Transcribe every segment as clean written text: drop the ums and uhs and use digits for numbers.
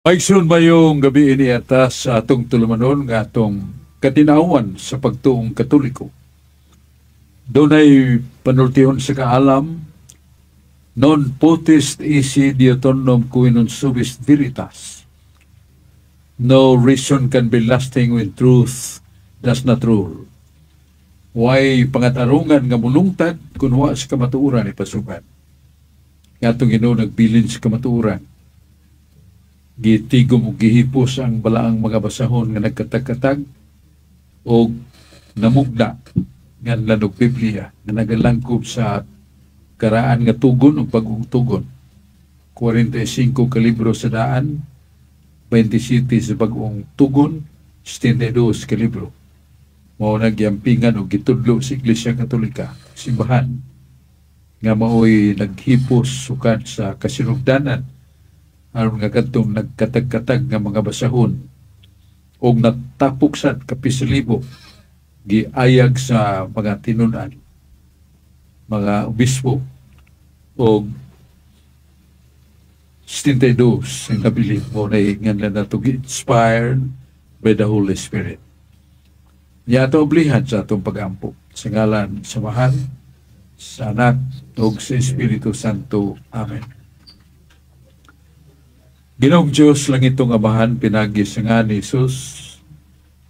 Maigsoon, mayong gabi ini ata sa atong tulumanon nga atong katinawan sa pagtuong Katoliko. Dunay panultihon sa kaalam, "Non potest esse diuturnom qui non subest veritas." No reason can be lasting when truth does not rule. Way pangatarungan nga mulungtad kung wa sa kamatuoran ipasugad. Nga atong Ginoo nagbilin sa kamatuoran, gitigom og gihipos ang balaang mga basahon nga nagkatag-katag og namugna nga lanog Biblia nga nagalangkob sa karaan nga tugon o bag-ong tugon. 45 ka libro sa daan, 27 sa bag-ong tugon, 72 ka libro. Mao nagyampingan og gitudlo sa Iglesia Katolika, simbahan nga maoy naghipos sukad sa kasinugdanan aron nga kadtong nagkatag-katag nga mga basahon og natapok sad kapis libo giayag sa mga tinun-an, mga obispo, og 72 ang nabilin mo na nga nato inspired by the Holy Spirit. Niya ato oblihan sa atong pag-ampo. Sa ngalan sa Amahan, sa Anak, ug sa Espiritu Santo. Amen. Ginoong Diyos, langitong Amahan, pinagi sa nga ni Jesus,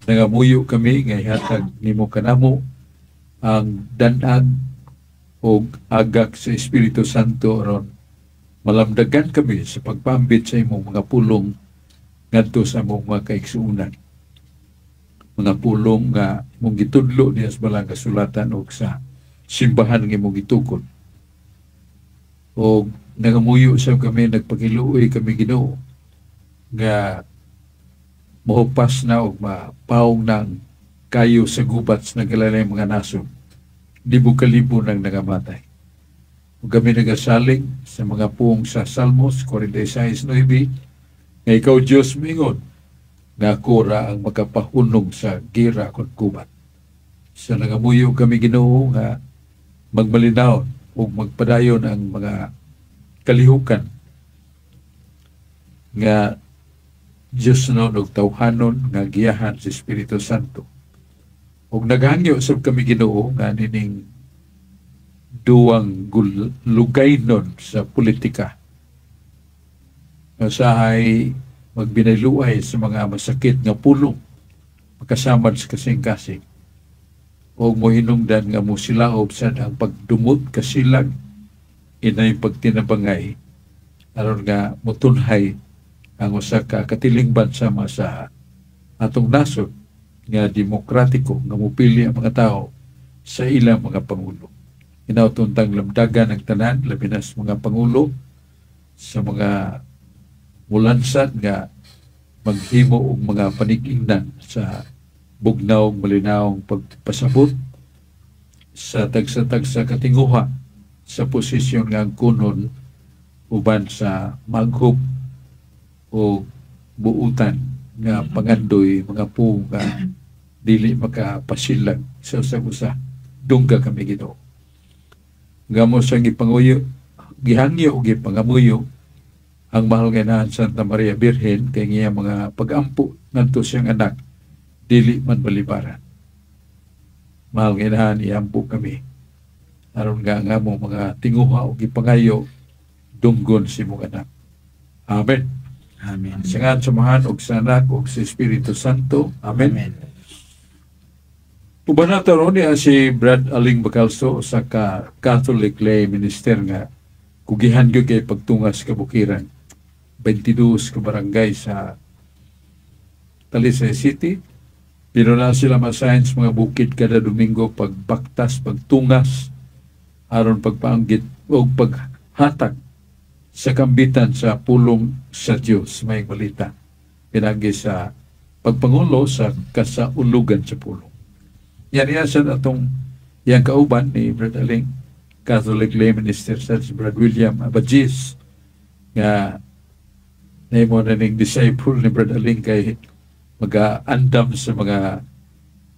nangamuyo kami nga ihatag nimo kanamo ang danag og agak sa Espiritu Santo aron malamdagan kami sa pagpambit sa imong mga pulong ngadto sa among mga kaigsuonan. Mga pulong nga imong gitudlo diha sa Balang Kasulatan ug sa simbahan nga imong gitukod. Og nangamuyo sa kami, nagpakiluoy kami, Ginoo, nga mahupas na og mapaong ng kayo sa gubat sa naglalayng mga nasod. Libo kalibo nang nangamatay. Ug kami nagasalig sa mga puong sa Salmos 46:9 nga ikaw Diyos mingon nga ako ra ang makapahunong sa gira kon gubat. Sa nangamuyo kami, Ginoo, nga magmalinaw ug magpadayon ang mga kalihukan nga Diyos no og tawhanon nga giyahan sa Espiritu Santo. Ug naghangyo sab kami, Ginoo, nga nining duwang lugaynon sa politika usahay magbinayluay sa mga masakit nga pulong, makasamad sa kasing-kasing o mohinungdan nga mosilaob sad ang pagdumot kasilag inay pagtinabangay aron nga motunhay ang usa ka katilingban sama sa atong nasod nga demokratiko nga mopili ang mga tao sa ilang mga pangulo. Hinawton tang lamdagan ang tanan, labi na sa mga pangulo, sa mga mulansad nga maghimo og mga panig-ingnan sa bugnaw, malinawong pagpasabot sa tagsa-tagsa katinguha sa posisyon nga ang kunon uban sa maghop o buutan nga pangandoy mga puong nga dili makapasilag sa usag usa. Dungga kami, Ginoo. Gamo sang gipanguyo, gihangyo o gipangamuyo ang mahal nga Inahan Santa Maria Birhen kay nga mga pagampo ngadto siyang anak dili man balibaran. Mahal nga Inahan, iampo kami aron nga ang among mga tinguha o gipangayo dunggon sa imong anak. Amen. Amen. Sa ngalan sa Amahan ug sa Anak ug sa Espiritu Santo. Amen. Amen. Uban nato ron niya si Brad Aling Bacalso, usa ka Catholic lay minister nga kugihan gyud kay pagtungas kabukiran. 22 ka barangay sa Talisay City. Pero na sila ma-assign sa mga bukid kada Domingo pagbaktas, pagtungas, aron pagpaanggit o paghatag sa kambitan sa pulong sa Dios, may balita. Pinagi sa pagpangulo sa kasaulugan sa pulong. Yan iya sa atong iyang kauban ni Brad Aling, Catholic lay minister sa si Brad William Abadjis, nga nahimo na ning disciple ni Brad Aling kay mag-aandam sa mga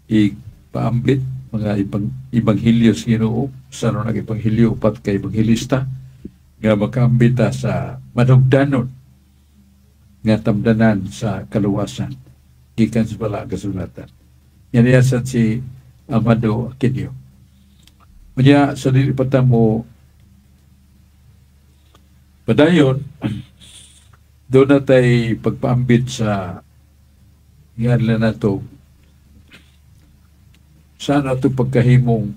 ipaambit, mga ibang ebanghelyo sa Ginoo, sa ano nag-ebanghelyo, upat ka ebanghelista, nga makaambita sa manugdanon. Nga tamdanan sa kaluwasan gikan sa Balaang Kasulatan. Yan iya sad si Amado Aquino. Unya sa dili pa ta mo padayon, duna na tay pagpaambit sa ngadla nato sana ito pagkahimong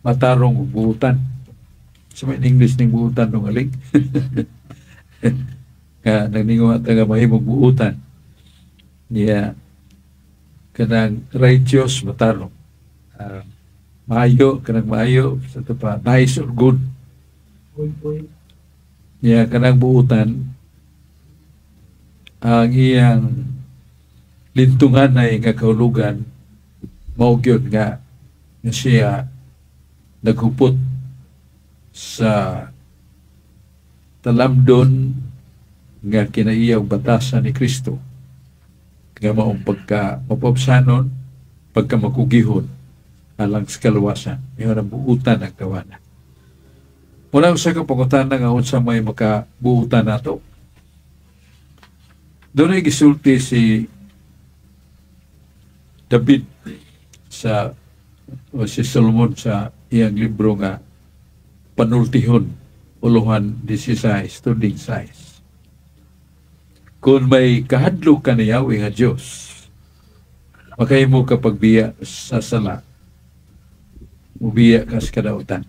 matarong ug buutan. Sa may English ning buutan nung aling nga nagninguha ta nga mahimong buutan niya, kanang righteous, matarong, maayo, kanang maayo sa ito pa, nice or good. Niya kanang buutan, ang iyang lintungan ay nga kahulugan mao gyud nga siya naghupot sa talamdon nga kinaiya og batasan ni Kristo nga maong pagka mapabsanon, pagka makugihon alang sa kaluwasan. Ingon ang buutan ang kawana. Muna usa ka pangutana nga unsa may makabuutan nato. Duna gisulti si David sa o si Solomon sa iyang libro nga Panultihon, uluhan 16 tuding 6. Kung may kahadlok ka ni Yahweh nga Diyos, makahimo ka pagbiya sa sala, mubiya ka sa kadautan.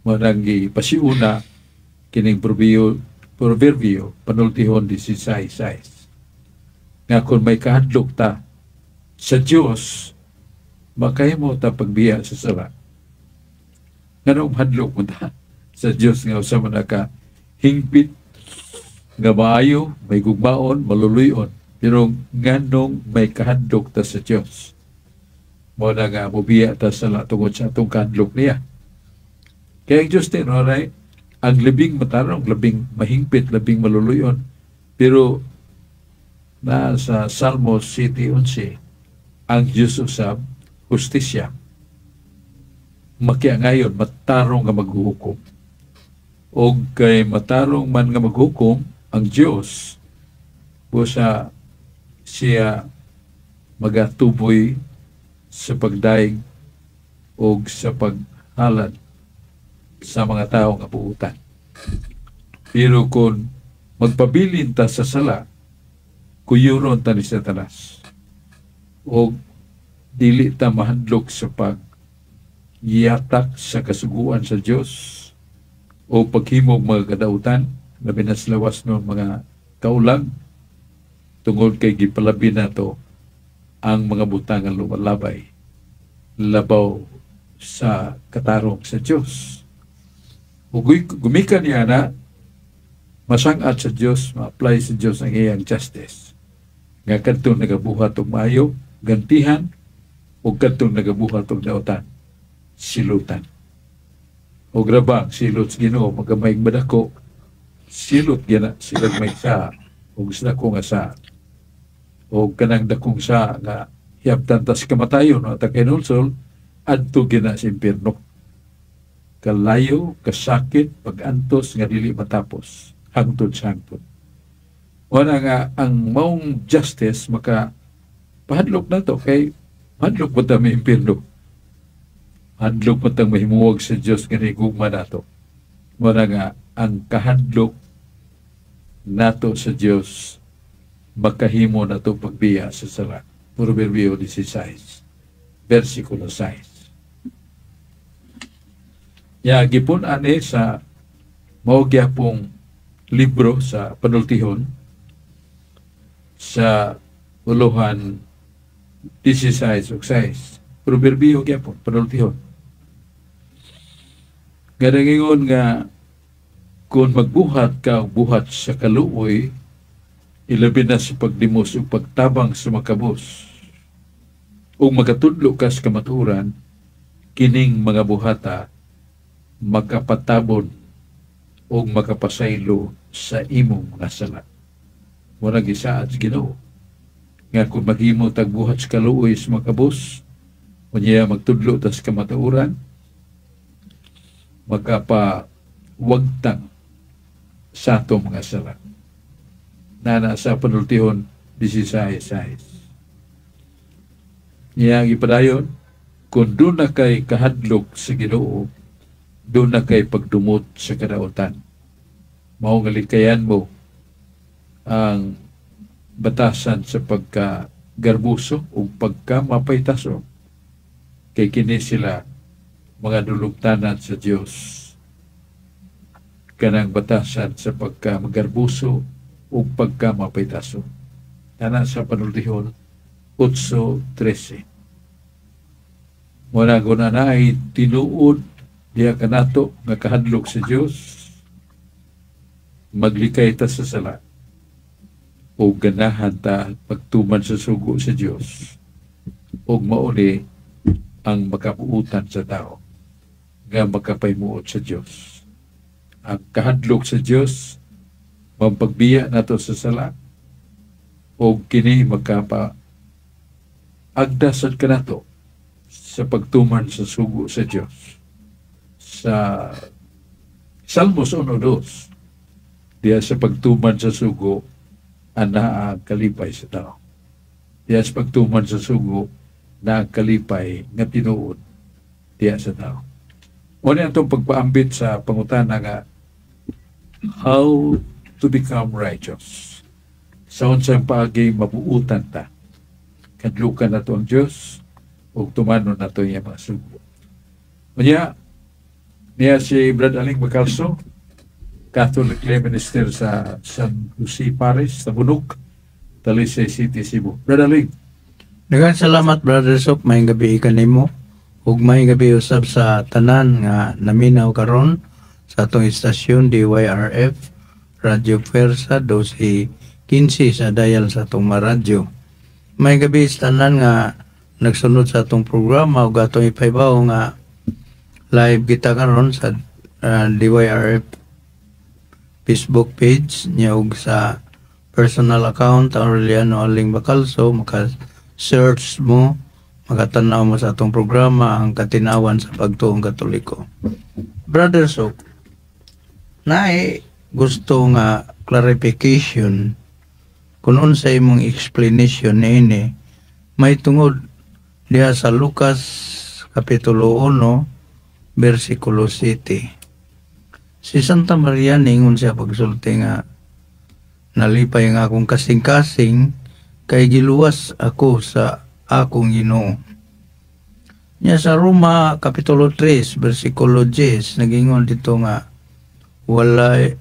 Mao nang gipasiuna kining proverbio Panultihon 16:6. Nga kung may kahadlok ta sa Diyos, makahimo ta pagbiya sa sala. Nganong hadlok mo ta sa Diyos nga usa man ka hingpit nga maayo, may gugmaon, maluluyon, pero nganong may kahadlok ta sa Diyos? Mao na nga mobiya ta sa sala tungod sa atong kahadlok niya. Kaya ang Diyos din, alright, ang labing matarong, labing mahingpit, labing maluluyon. Pero na sa Salmo 7:11, ang Diyos usab hustisya. Makiangayon, matarong nga maghuhukom. O kay matarong man nga maghukom, ang Diyos, busa siya magatuboy sa pagdaig o sa paghalad sa mga tao nga buutan. Pero kung magpabilin ta sa sala, kuyuron ta ni Satanas. O dili ta mahadlok sa pag yatak sa kasuguan sa Dios o paghimog mga kadautan, labi na sa lawas no mga kaulag, tungod kay gipalabi nato ang mga butang nga lumalabay labaw sa katarong sa Dios. Ug gumikan niya na masangat sa Dios, ma-apply sa Dios ang iyang justice. Nga kadtong nagabuhat og maayo, gantihan, ug kadtong nagabuhat og dautan, silutan. O grabang silot sa Ginoo magamay madako, silot gyud sila may sa ug sa dako nga sa, o kanang dakong sa nga hiyabtan tas kamatayon no ta kay nulsol adto gyud na sa impierno. Kalayo, kasakit, pag-antos nga dili matapos hangtod sa hangtod. Wala nga ang maong justice maka pahadlok na to, kay hadlok ba ta may impierno? Hadlok ba tang mahimuwag sa Dios nga nigugma nato? Wala nga ang kahadlok nato sa Dios makahimo nato pagbiya sa sala. Proverbio 16, versikulo 6. Ya gipun ani sa mao gyapong libro sa Panultihon sa uluhan 16 ug 6. Proverbio gyapon, Panultihon. Nga nga kung magbuhat ka og buhat sa kaluoy, ilabi na sa pagdimos ug pagtabang sa makabos, ug makatudlo ka sa kamatuoran, kining mga buhata makapatabon ug makapasaylo sa imong mga sala. Mura gisaad sa Ginoo nga kung maghimo tag buhat sa kaluoy sa makabos, unya magtudlo ta sa kamatuoran, makapawagtang sa atong mga sala. Na sa Panultihon 16:6. Niya ang ipadayon, kung duna kay kahadlok sa Ginoo, duna kay pagdumot sa kadautan. Mao nga likayan mo ang batasan sa pagka garbuso o pagka mapaytaso. Kay kini sila mga dulugtanan sa Dios. Kanang batasan sa pagka magarbuso o pagka mapaytaso. Tanan sa Panultihon 8:13. Muna kung naay tinuod diha kanato nga kahadlok sa Dios, maglikay ta sa sala o ganahan ta pagtuman sa sugo sa Dios ug mauni ang makabuutan sa tao nga makapahimuot sa Dios. Ang kahadlok sa Dios mapagbiya nato sa sala o kini makapa agdasan kanato sa pagtuman sa sugo sa Dios. Sa Salmos 1:2, diya sa pagtuman sa sugo, ana ang kalipay sa tao. Diya sa pagtuman sa sugo, na ang kalipay nga tinuod diya sa tao. Muna atong pagpaambit sa pangutana nga how to become righteous. Sa unsang paagi mabuutan ta. Kadlukan nato ang Dios ug tumanon nato iyang mga sugo. Unya, niya si Brad Aling Bacalso, Catholic lay minister sa San Jose Parish, sa Bunuk, Talisay City, Cebu. Brad Aling. Daghang salamat, Brother Sok, maayong gabi kanimo. Ug maayong gabi usab sa tanan nga naminaw karon sa atong istasyon DYRF Radio Fuerza 1215 sa dial sa atong maradyo. Maayong gabi sa tanan nga nagsunod sa atong programa ug atong ipahibaw nga live kita karon sa DYRF Facebook page niya ug sa personal account Aureliano Aling Bacalso. Maka search mo, makatanaw mo sa atong programa, Ang Katinawan sa Pagtuong Katoliko. Brother Sok, naay gusto nga clarification kung unsa imong explanation niini may tungod diha sa Lucas Kapitulo 1 versikulo 7. Si Santa Maria ningon siya pagsulti nga nalipay ang akong kasing-kasing kay giluwas ako sa akong Ginoo. Nya sa Roma Kapitulo 3 versikulo 10, nagingon dito nga walay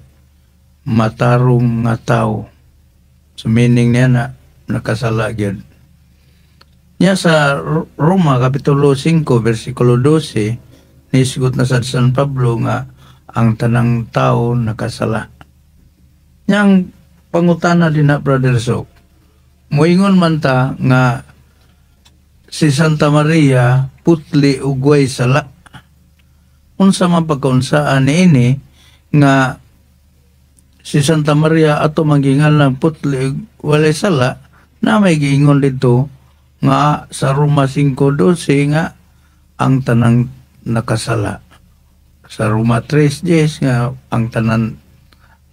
matarong nga tao. So meaning niya na nakasala gyud. Nya sa Roma Kapitulo 5 versikulo 12, nisgot na sa San Pablo nga ang tanang tao nakasala. Nya ang pangutana din na, Brother Sok, moingon man ta nga si Santa Maria putli ug way sala. Unsa man pagkaunsaan niini nga si Santa Maria ato manggingalan putli ug walay sala na may giingon dito nga sa Roma 5:12 nga ang tanang nakasala? Sa Roma 3:10 nga ang tanan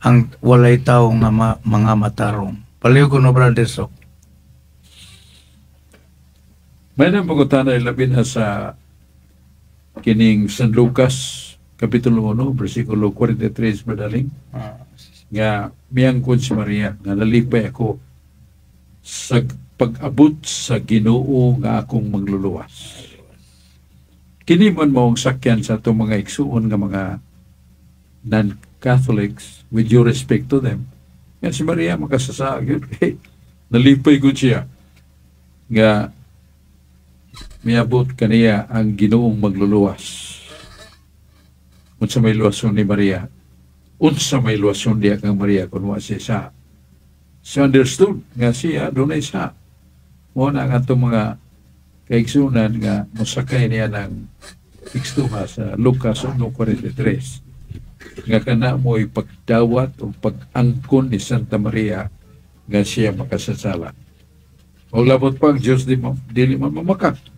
ang walay tao nga mga matarong. Palihog ko no, Brother Sok. May nang pangutana, labi na sa kining San Lucas Kapitulo 1 versikulo 43, Brad Aling, nga miyangkon si Maria nga nalipay ako sa pag-abot sa Ginoo nga akong mangluluwas. Kini man mao ang sakyan sa atong mga igsuon nga mga non-Catholics, with due respect to them. Nga si Maria makasasa gyud kay nalipay gud siya nga miabot kaniya ang Ginoong magluluwas. Unsa may luwason ni Maria? Unsa may luwason diya kang Maria kung wa siya sa? She understood nga siya dunay sa. Mo na ang atong mga kaigsunan nga mosakay niya ng tekstuha sa Lucas 1:43 nga kana mo'y pagdawat o pag-angkon ni Santa Maria nga siya makasasala. O labot pa ang Diyos di dili man mamakak.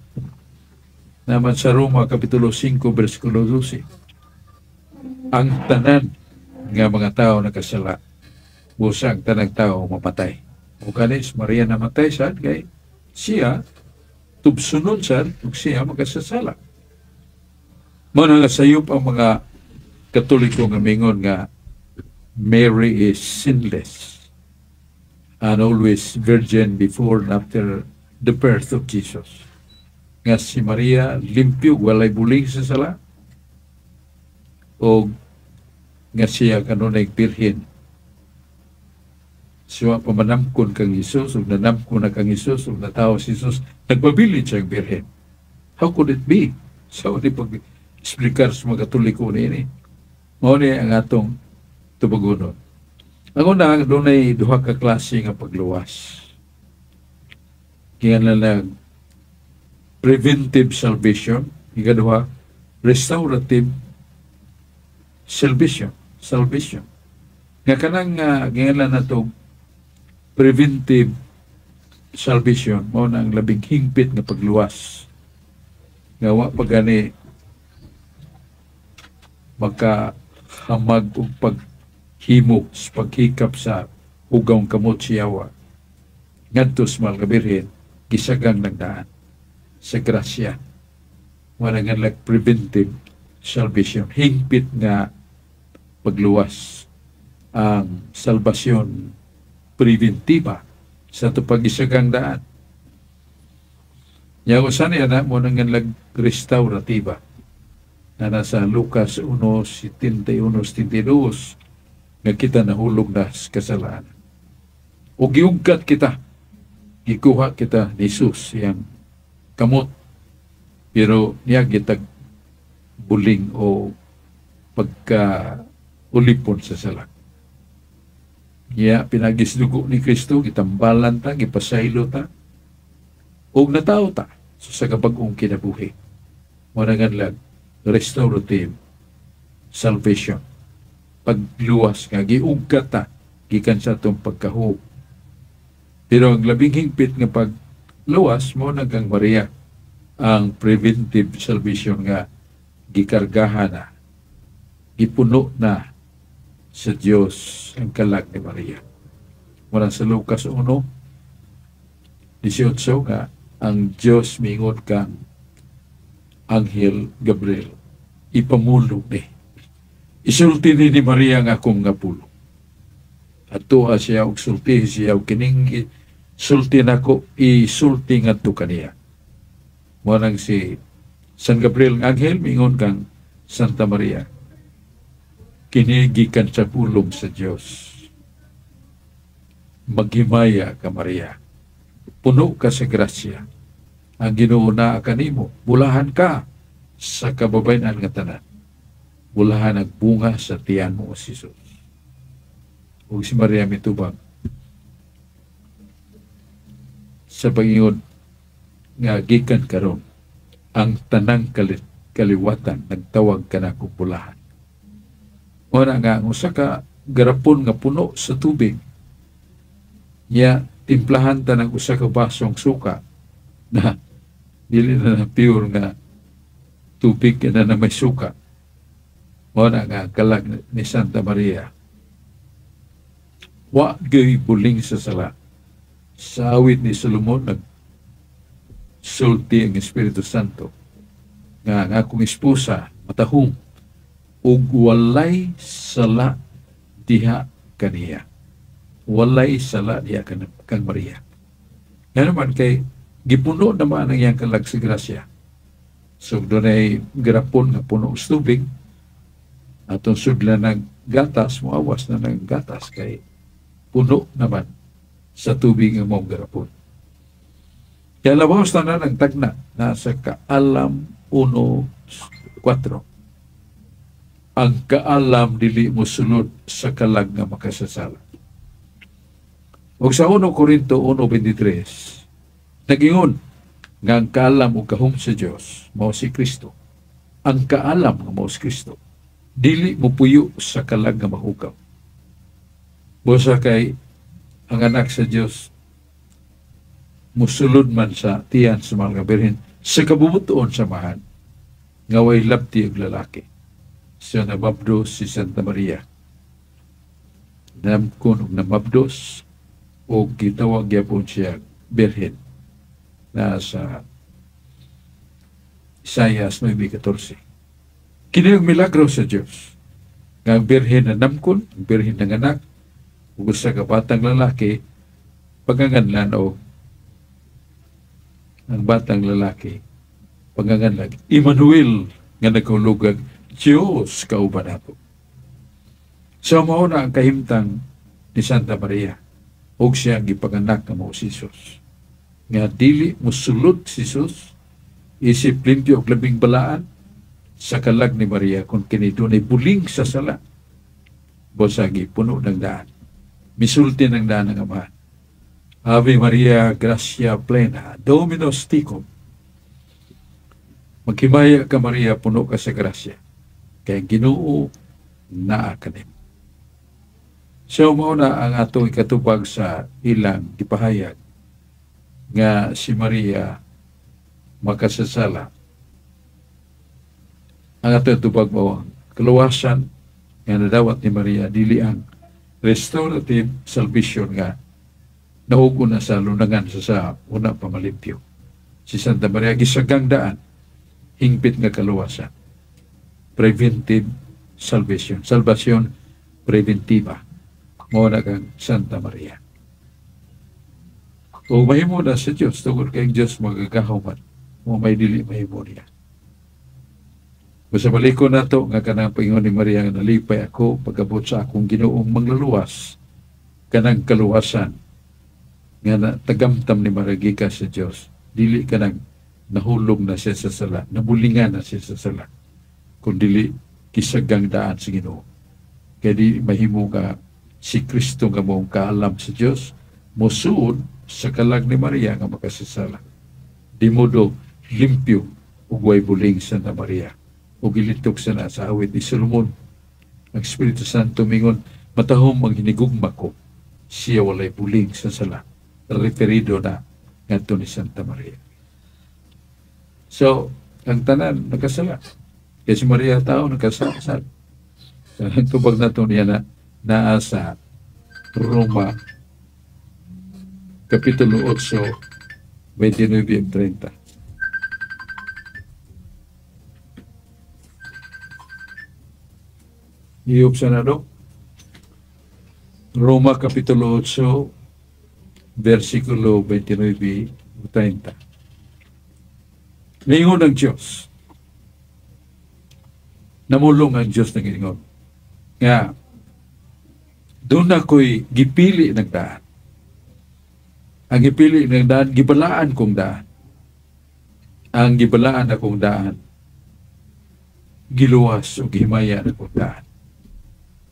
Naman sa Roma Kapitulo 5 versikulo 12. Ang tanan nga mga tao nakasala. Busa ang tanang tao mapatay. O gani si Maria namatay sad kay siya tubsunon sad ug siya makasasala. Mao na nga sayop ang mga Katoliko nga mingon nga Mary is sinless and always virgin before and after the birth of Jesus. Nga si Maria limpyo, walay buling sa sala, o nga siya kanunay birhen. Siya pamanamkon kang Jesus, ug nanamkon na kang Jesus, ug natawo si Jesus, nagpabilin siyang birhen. How could it be? So, di pag explicar sa mga Katoliko niini. Mao ni ang atong tubagonon. Ang una, dunay duha ka klase nga pagluwas. Kaya na preventive salvation, ikaduha, restorative salvation. Salvation. Nga kanang gingalan nato preventive salvation, mao na ang labing hingpit nga pagluwas. Nga wa pa gani makahamag og paghimo sa paghikap sa hugawng kamot sa yawa ngadto sa Mahal nga Birhen, gisagang nagdaan sa grasya. Wala nga like preventive salvation, hingpit nga pagluwas, ang salbasyon preventiva sa ato pag-isagang daan. Nya usa niya na mo nang lag restaurativa na nasa Lucas 1:71, 72 nga kita nahulog na sa kasalanan. O giugkat kita, gikuha kita ni Jesus iyang kamot, pero niya gitag buling o pagka ulipon sa sala. Niya pinagis dugo ni Kristo, gitambalan ta, gipasaylo ta, ug natawo ta sa kabag-ong kinabuhi. Mao na nga restorative salvation. Pagluwas nga giugkat ta gikan sa atong pagkahug. Pero ang labing hingpit nga pagluwas mo na kang Maria, ang preventive salvation nga gikargahan na, gipuno na sa Dios ang kalag ni Maria. Mula sa Lucas 1:18 nga ang Dios mingon kang Anghel Gabriel, ipamulong ni. Isulti ni Maria nga akong nga pulong. At tuha siya og sultihi siya og kining sulti nako isulti ngadto kaniya. Mo nang si San Gabriel nga anghel mingon kang Santa Maria, kini gikan sa pulong sa Dios. Maghimaya ka, Maria. Puno ka sa grasya. Ang Ginoo naa kanimo. Bulahan ka sa kababayen-an nga tanan. Bulahan ang bunga sa tiyan mo, o si Jesus. Ug si Maria mitubag sa pag-ingon nga gikan karon ang tanang kaliwatan nagtawag kanakong bulahan. Mao nga ang usa ka garapon nga puno sa tubig niya timplahan ta ng usa ka basong suka na dili na na pure nga tubig na na may suka. Mao na nga kalag ni Santa Maria wa gyoy buling sa sala. Sa awit ni Solomon, nagsulti ang Espiritu Santo nga ang akong esposa matahong ug walay sala diha kaniya. Walay sala diha kang Maria. Nga naman kay gipuno naman ang iyang kalag sa grasya. So dunay garapon nga puno sa tubig, atong sudlan ng gatas, moawas na ng gatas kay puno naman sa tubig ang mong garapon. Kaya labaw sa tanan ang tagna nasa Kaalam 1:4. Ang kaalam dili mo sulod sa kalag nga makasasala. Og sa 1 Korinto 1:23, nagingon nga ang kaalam o kahum sa Dios mao si Kristo. Ang kaalam nga mao si Kristo dili mo puyo sa kalag nga mahukaw. Busa kay ang anak sa Dios musulod man sa tiyan sa mga birhen sa kabubuton sa mahan nga way labti og lalaki. Siya nababdo si Santa Maria. Namkon og namabdos o gitawag gyapon siya birhen na sa Isaias 9:14. Kini ang milagro sa Dios. Nga ang birhen na namkon, ang birhen ng anak, ug usa ka batang lalaki, paganganlan o ang batang lalaki, panganganlag Emmanuel, nga nagahulugag Diyos kauban nato. So mao na ang kahimtang ni Santa Maria ug siya ang gipanganak nga mao si Jesus. Nga dili mosulod si Jesus isip limpyo og labing balaan sa kalag ni Maria kung kini dunay buling sa sala. Busa gipuno ng daan. Misulti ng daan ng Ama. Ave Maria, gracia plena, Dominus tecum. Maghimaya ka, Maria, puno ka sa grasya. Kay ang Ginoo naa kanim. So mao na ang atong ikatubag sa ilang gipahayag nga si Maria makasasala. Ang atong tubag mao ang kaluwasan nga nadawat ni Maria dili ang restorative salvation nga nahugo na sa lunangan sa una pa malimpyo. Si Santa Maria gisagang daan hingpit nga kaluwasan. Preventive salvation. Salvation preventiva. Mao na kang Santa Maria. O mahimo na sa Diyos, tungod kay ang Diyos magagahaw man, mo may dili mahimo niya. Basta baliko na to, nga kanang paingon ni Maria nga nalipay ako pag-abot sa akong Ginoong mangluluwas, kanang kaluwasan, nga na, tagamtam ni Maria gikan sa Diyos, dili kanang nahulog na siya sa sala, nabulingan na siya sa sala, kung dili kisagang daan sa Ginoo. Kaya di mahimo nga si Kristo nga moong kaalam sa Diyos, mosuod sa kalag ni Maria nga makasasala. Di modo limpyo ug way buling Santa Maria. Ug gilitok sa na sa awit ni Solomon. Ang Espiritu Santo mingon, matahom ang hinigugma ko, siya walay buling sa sala. Referido na ngadto ni Santa Maria. So, ang tanan nakasala. Kaya si Maria tao nakasala. So, ang tubag na to niya na naa sa Roma Kapitulo 8, 29 ug 30. Iyop sa na do. Roma Kapitulo 8, versikulo 29 ug 30. Ningon ang Diyos. Namulong ang Diyos ng ingon. Nga, doon ako'y gipili ng daan. Ang gipili ng daan, gibalaan kong daan. Ang gibalaan akong daan, giluwas o gihimaya akong daan.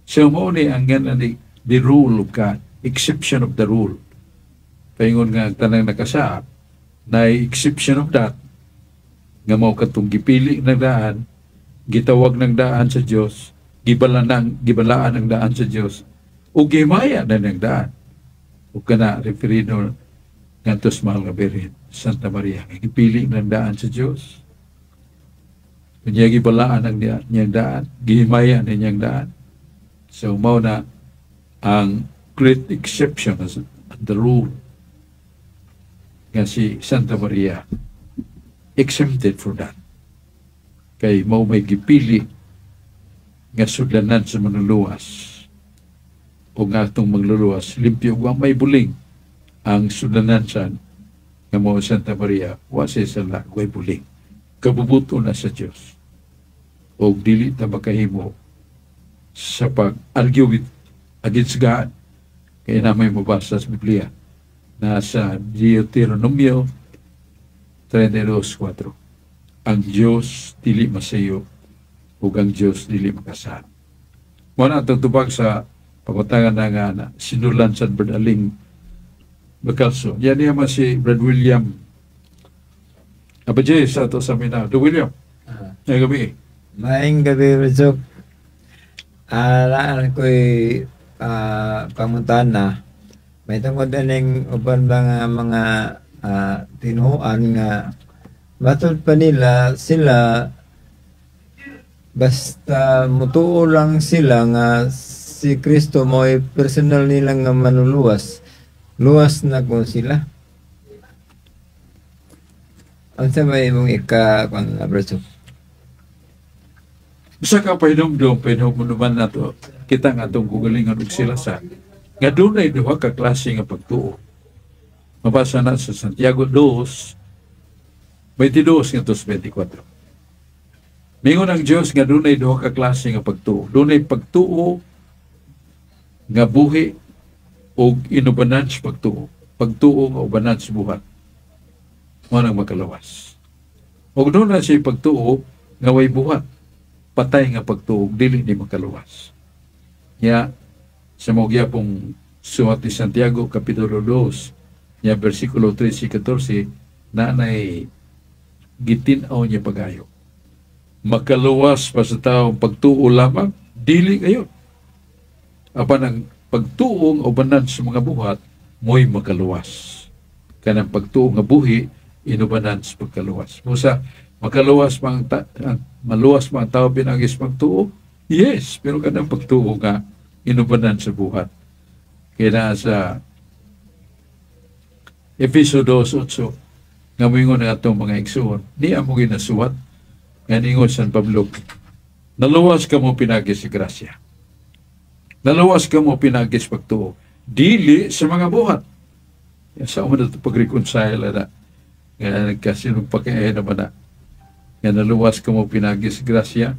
So mao ni ang nga ni the rule of God, exception of the rule. Paingon nga ang tanang nakasaap, na exception of that, nga mao katong gipili ng daan, gitawag ng daan sa Dios, gibalaan ang daan sa Dios, o gihimaya na ng daan. O kana referido ngadto sa mahal nga Birhen, Santa Maria, nga gipili ng daan sa Dios. Kanya gibalaan ang niyang daan, gihimaya na niyang daan. So mao na ang great exception as the rule nga si Santa Maria exempted for that. Kay mao may gipili nga sudlanan sa manluluwas o nga atong mangluluwas limpyo wa may buling ang sudlanan sa nga mao Santa Maria, wa siya sala, way buling. Kabubuto na sa Dios. O dili ta makahimo sa pag-argue with against God. Kaya na may mabasa sa Biblia na sa Deuteronomio 32:4. Ang Diyos dili masayo ug ang Diyos dili makasala. Mao na atong tubag sa pagpatangan na nga na sinulan sa Brad Aling Bacalso. Yan niya man si Brad William Abajay sa ato sa Mindanao. Do William, ngayong gabi. Maayong gabi, Rizok. Naan ko'y pangutana. May tungod aning uban ba nga mga tinuoan nga matod pa nila sila basta mutuo lang sila nga sa si Kristo mo'y personal nilang nga manuluwas, luwas na kung sila. Unsa may imong ika kung Brother? Usa ka pahinumdum, pahinumduman nato kita nga atong kugalingon og sila sa nga dunay duha ka klase nga pagtuo. Mabasa na sa Santiago 2:22 ngadto sa 24. Mingon ang Dios nga dunay duha ka klase nga pagtuo. Dunay pagtuo nga buhi og inubanan sa pagtuo. Pagtuo nga ubanan sa buhat. Mao nang makalawas. Og doon na siya pagtuo nga way buhat. Patay nga pagtuo, dili ni makaluwas. Ya, sa mao gyapong suwat ni Santiago, Kapitulo 2, niya versikulo 13 14, nanay gitin-aw niya pagayo. Makaluwas pa sa taong pagtuo lamang, dili kayo. Apan ang pagtuong ubanan sa mga buhat, mo'y makaluwas. Kanang pagtuo nga buhi, inubanan sa pagkaluwas. Musa, makaluwas pa ang, maluwas pa ang tao pinagis pagtuo? Yes, pero kanang pagtuo nga inubanan sa buhat. Kaya na sa Efeso 2:8, nga moingon ang atong mga igsuon, ni amo ginasuwat, nga ningon San Pablo, naluwas ka mo pinagi sa grasya. Naluwas ka mo pinagi sa pagtuo. Dili sa mga buhat. Ya, sa mo na ito pag-reconcile na nga nagkasinong naman na nga naluwas ka mo pinagi sa grasya,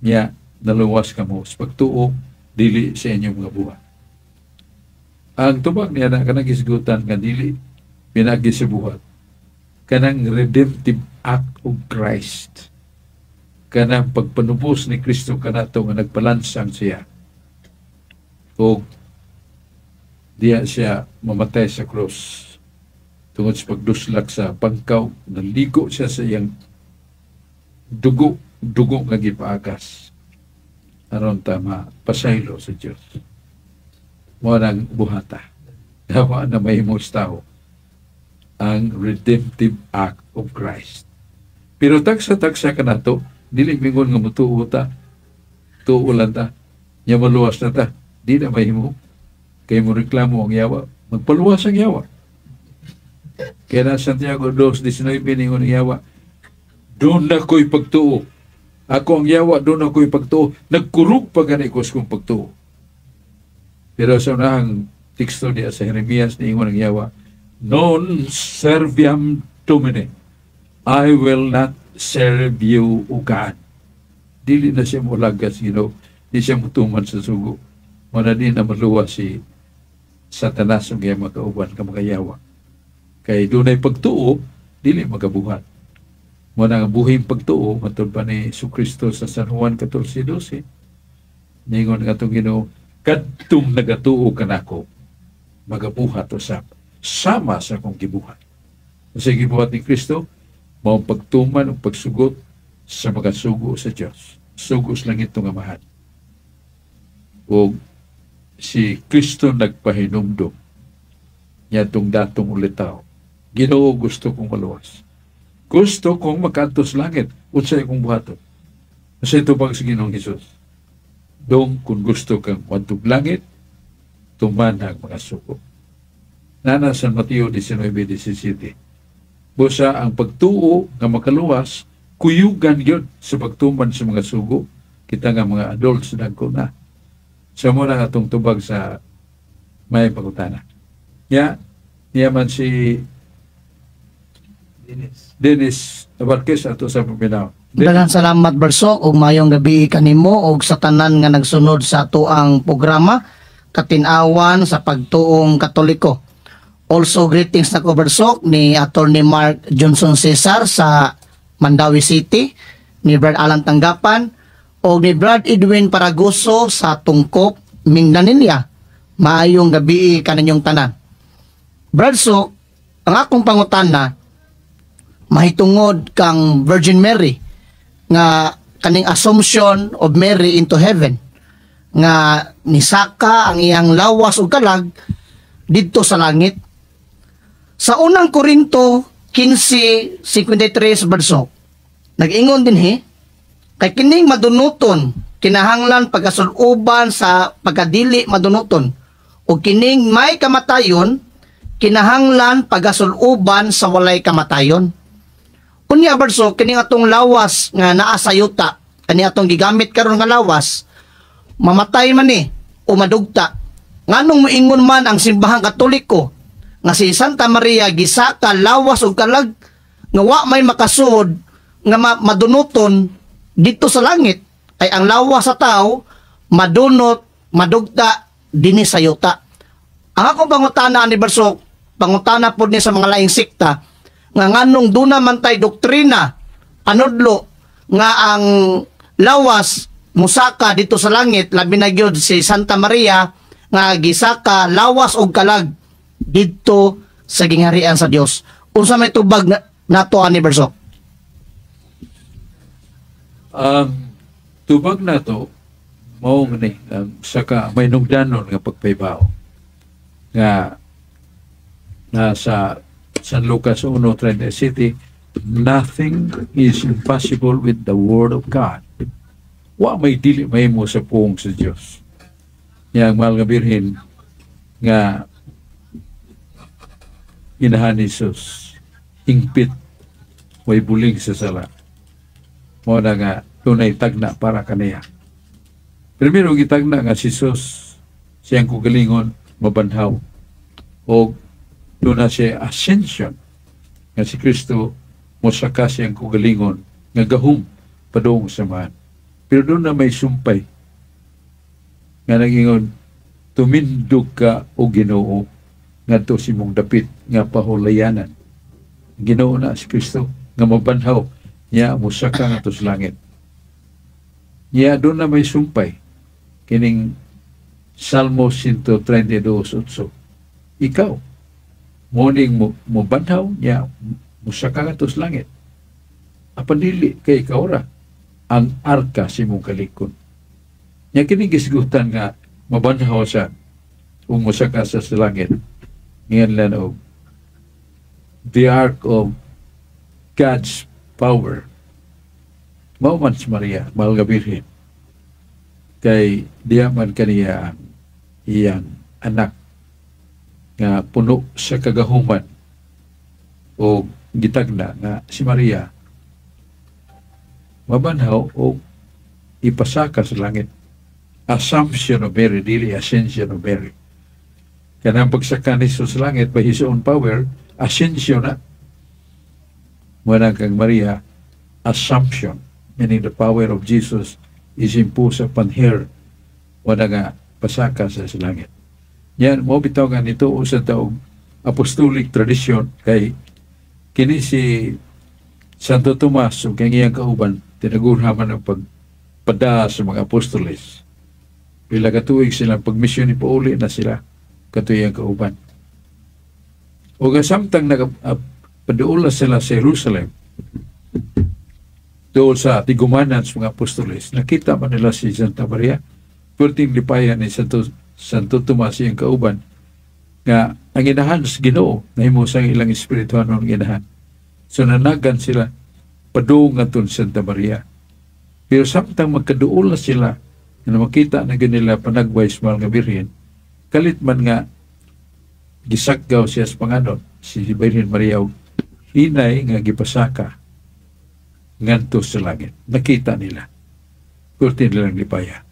ya naluwas ka mo sa pagtuo, dili sa inyong mga buhat. Ang tubag niya na kanang gisgutan nga dili pinagi sa buhat, kanang redemptive act of Christ, kanang pagpanubos ni Kristo kanato nga nagpalansang siya o diya siya mamatay sa cross tungod sa pagduslak sa bangkaw, naligo siya sa iyang dugo, dugo nga gipaagas aron ta mapasaylo sa Dios. Mao nang buhata. Wa na mahimo sa tao ang redemptive act of Christ. Pero tagsa-tagsa ka nato, dili mingon nga mutuo ta, tuo lang ta, nya maluwas na ta. Di na mahimo. Kay mo reklamo ang yawa, magpaluwas ang yawa. Kaya na Santiago 2:19 ningon ang yawa, doon na ko'y pagtuo. Ako ang yawa, doon ako'y pagtuo. Nagkurog pa gani ko sa kong pagtuo. Pero sa unahang teksto niya sa Jeremias, niingon ang yawa, "Non serviam Domine. I will not serve you, O God." Dili na siya mulagas, Di siya mutuman sa sugo. Muna di na maluwas si Satanas ang iyang makauban ka mga yawa. Kay dunay pagtuo, dili magabuhat. Muna nga buhing pagtuo, matod pa ni Kristo sa San Juan 14:12. Ningon nga itong Ginoo, kadtong nagatuo kanako, magabuhat usab sama sa akong gibuhat. Kasi gibuhat ni Kristo, mao ang pagtuman o pagsugot sa mga sugo sa Dios. Sugo sa langit nga Amahan. O si Kristo nagpahinumdum niya datong ulitaw. Ginoo, gusto kong maluwas. Gusto kong makaadto sa langit. Unsay akong buhaton? Kasi ito pag sa Ginoong Hesus. Dong kung gusto kang wadtog langit, tumana ang mga sugo. Nana San Mateo 19:17. Busa ang pagtuo nga makaluwas, kuyugan yun sa pagtuman sa mga sugo. Kita nga mga adults dagko na. Sa mo na atong tubag sa may pagutana. Ya, niya man si Dennis. Dennis Abarquez ato sa paminaw. Daghang salamat, Bersok, ug maayong gabi kanimo ug sa tanan nga nagsunod sa atoang programa Katin-awan sa Pagtuong Katoliko. Also greetings nako, Bersok, ni Attorney Mark Johnson Cesar sa Mandaue City, ni Brad Alan Tanggapan ug ni Brad Edwin Paragoso sa Tungkop, Minglanilla. Maayong gabi kaninyong tanan. Brad Sok, ang akong pangutana mahitungod kang Virgin Mary nga kaning Assumption of Mary into heaven nga nisaka ang iyang lawas ug kalag didto sa langit. Sa Unang Korinto 15:53, Barsok, nag-ingon dinhi, kay kining madunuton kinahanglan pagkasuluban sa pagkadili madunuton, ug kining may kamatayon kinahanglan pagkasuluban sa walay kamatayon. Unya, Barso, kining atong lawas nga naa sa yuta, kani atong gigamit karon nga lawas, mamatay man ni o madugta. Nganong moingon man ang Simbahang Katoliko nga si Santa Maria gisaka lawas ug kalag nga wa may makasuod nga madunuton dito sa langit, ay ang lawas sa tao madunot, madugta dinhi sa yuta? Ang akong pangutana ni Barso, pangutana pod ni sa mga laing sekta, nga nganong duna man tay doktrina, panudlo nga ang lawas musaka dito sa langit, labi na gyud si Santa Maria nga gisaka lawas og kalag didto sa gingharian sa Dios? Unsa may tubag na, nato ani, Barso? Ang tubag nato mao ni ang usa ka may nugdanon nga pagpahibaw nga nasa San Lucas 1:37, "Nothing is impossible with the word of God." Wa may dili mahimo sa puong sa Dios. Nya ang mahal nga Birhen nga inahan ni Jesus, hingpit, way buling sa sala. Mao na nga dunay tagna para kaniya. Primero, gitagna nga si Jesus, siyang kugalingon, mabanhaw. O duna siya ascension nga si Kristo mosaka siyang kugalingon nga gahum padung sa Amahan. Pero duna may sumpay nga nagingon, "Tumindog ka, o Ginoo, ngadto sa imong dapit nga pahulayanan." Ginoo na si Kristo nga mabanhaw niya, mosaka ngadto sa langit. Niya duna may sumpay kining Salmo 132:8. Ikaw, morning mo mobanhaw niya, mosaka ngadto sa langit. Apan dili kay ikaw ra ang arka sa imong kalikon. Nya kini gisgutan nga mabanhaw siya ug mosaka sa langit. Ngayon lang og the ark of God's power. Mao man si Maria, mahal nga Birhen. Kay diya man kaniya ang iyang anak nga puno sa kagahuman o gitagna nga si Maria mabanhaw o ipasaka sa langit. Assumption of Mary, dili ascension of Mary. Kanang pagsaka ni Jesus sa langit by His own power, ascension na. Mao kang Maria, assumption, meaning the power of Jesus is imposed upon her. Wala nga pasaka sa langit. Yan, mo bitaw nga nito usa taog apostolic tradition kay kini si Santo Tomas ug ang iyang kauban tinagurha man ang pagpada sa mga apostoles. Pila ka tuig silang pagmisyon, ipauli na sila kato iyang kauban. O samtang nagapaduola sila sa Jerusalem, doon sa tigumanan sa mga apostoles, nakita man nila si Santa Maria. Perting lipayan ni Santo Tomas iyang kauban nga ang inahan sa Ginoo nahimo sa ilang espirituhanon inahan. So nanagan sila padung ngadto Santa Maria. Pero samtang magkaduol na sila nga makita na gyud nila panagway sa mahal nga Birhen, kalit man nga gisaggaw siya sa panganod si Birhen Maria og hinay nga gipasaka ngadto sa langit. Nakita nila. Kurti nilang lipaya.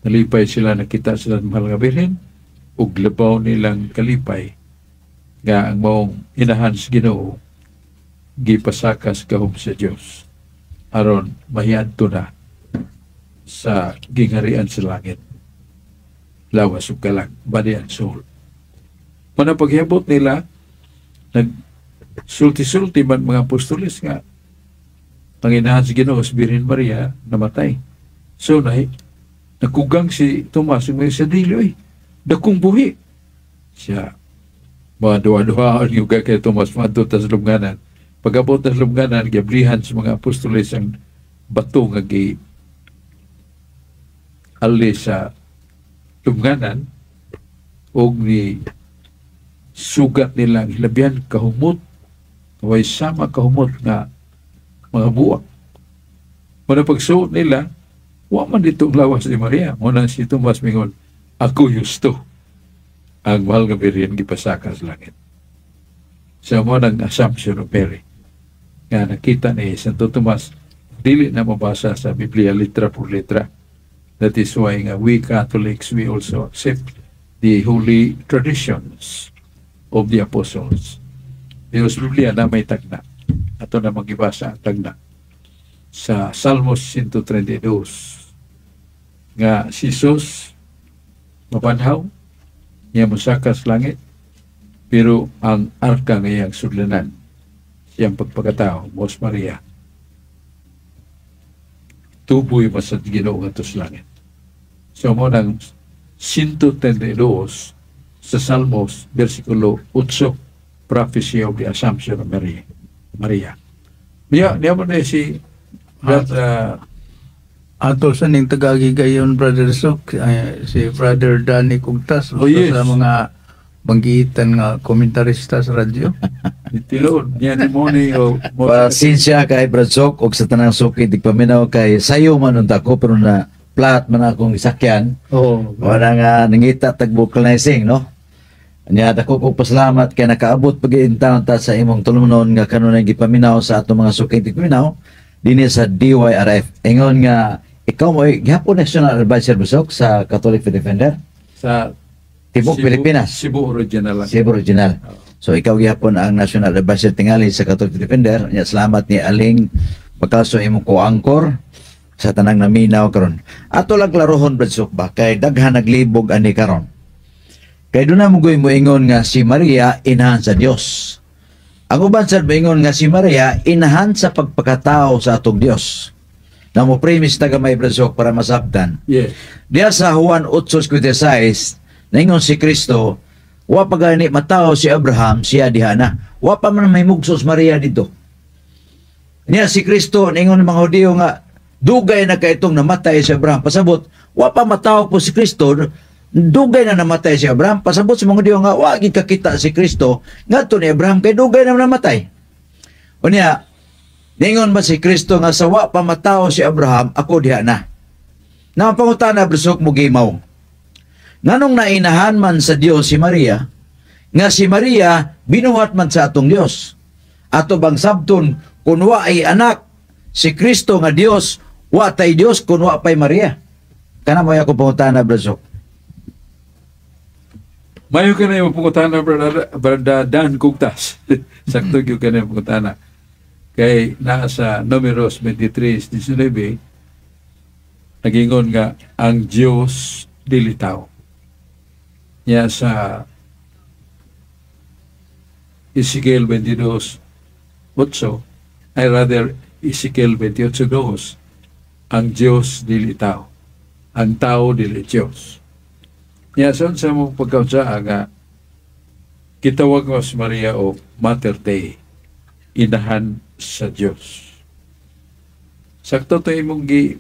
Nalipay sila, nakita sila ng mahal nga Birhen, ug labaw nilang kalipay nga ang maong inahan sa Ginoo gipasaka sa gahom sa Dios aron mahiadto na sa gingharian sa langit, lawas ug kalag, body and soul. Mana paghihibot nila, nag sulti-sulti man mga apostoles nga ang inahan sa Ginoo, si Birhen Maria, namatay. So nakugang si Tomas ug may sa dili, "Oy, dakong buhi siya." Mga duha-duhaan yung kay Tomas madto ta sa lubnganan. Pag-abot sa lubnganan, giablihan sa mga apostoles ang bato nga gi ali sa lubnganan og ni sugat nilang hilabihan kahumot, way sama kahumot nga mga buwak. Muna pagsuot nila, Wa man dito ang lawas ni Maria. Mao nang si Tomas mingon, "Ako yusto. Ang mahal nga Birhen gipasaka sa langit." So mao nang Assumption of Mary. Nga nakita ni Santo Tomas, dili na mabasa sa Biblia litra por letra. That is why nga we Catholics, we also accept the holy traditions of the apostles. Pero sa Biblia na may tagna. Ato na magibasa ang tagna sa Salmos 132 nga si Jesus mabanhaw niya, mosaka sa langit, pero ang arka nga iyang sudlanan siyang pagpakatao mos Maria, tuboy man sa Ginoo ngadto sa langit. So mao nang 132 sa Salmos, versikulo 8, prophecy of the Assumption of Mary. Maria. Niya, niya mo na si Brad, Ato sa ning tagagi gayon, Brother Sok, ay, si Brother Danny Kugtas, Oh, yes. sa mga banggitan nga komentarista sa radyo. Tinuod niya ni mo ni o mo. Pasensya kay Brad Sok og sa tanang suki tigpaminaw kay sayo man unta ko pero na flat man akong isakyan. Oh. Wala nga nangita tag vulcanizing, no? Nya dako ko pasalamat kay nakaabot pag taon ta sa imong tulumanon nga kanunay gipaminaw sa atong mga suki tigpaminaw dinhi sa DYRF. Ingon nga ikaw mo gihapon national advisor Busok sa Catholic Faith Defender sa Tibok Cebu- Pilipinas. Cebu Original lang. Cebu Regional. So ikaw gihapon ang national advisor tingali sa Catholic Defender. Nya salamat ni Aling Bakaso, imong ko-anchor, sa tanang naminaw karon. Ato lang klarohon, Brad Sok, ba kay daghan naglibog ani karon. Kay doon na mo moingon nga si Maria inahan sa Dios. Ang uban sad moingon nga si Maria inahan sa pagpakatao sa atong Dios. Na mo premise ta gamay, Brad Sok, para masabtan. Diya sa Juan 8:56, naingon si Kristo, wa pa gani matao si Abraham, siya diha na. Wa pa man may mugsos Maria dito. Niya si Kristo, naingon ng mga Hudiyo nga, dugay na kay itong namatay si Abraham. Pasabot, wa pa matao po si Kristo, dugay na namatay si Abraham. Pasabot sa mga Hudiyo nga, wa gid kakita si Kristo, ngadto ni Abraham, kay dugay na namatay. Unya, ningon ba si Kristo nga sa wa pa matao si Abraham, ako diha na? Na pangutana, Brad Sok, mo gimaw. Nganong nainahan man sa Dios si Maria, nga si Maria binuhat man sa atong Dios? Ato bang sabton kung wa ay anak si Kristo nga Dios, wa tay Dios kung wa pay Maria? Kana mo ako pangutana, Brad Sok. Mayo ka na yung pangutana, Brother, Brother Dan Kugtas. Sakto gyud ka na yung pangutana. Kay nasa Numeros 23:19, nagingon nga ang Diyos dili tao. Niya sa Ezekiel 22:8, ay rather Ezekiel 28:2, ang Diyos dili tao. Ang tao dili Diyos. Niya sa unsa mo pagkaunsa nga kitawag mo si Maria o Mater Dei, inahan sa Diyos. Sakto to imong gi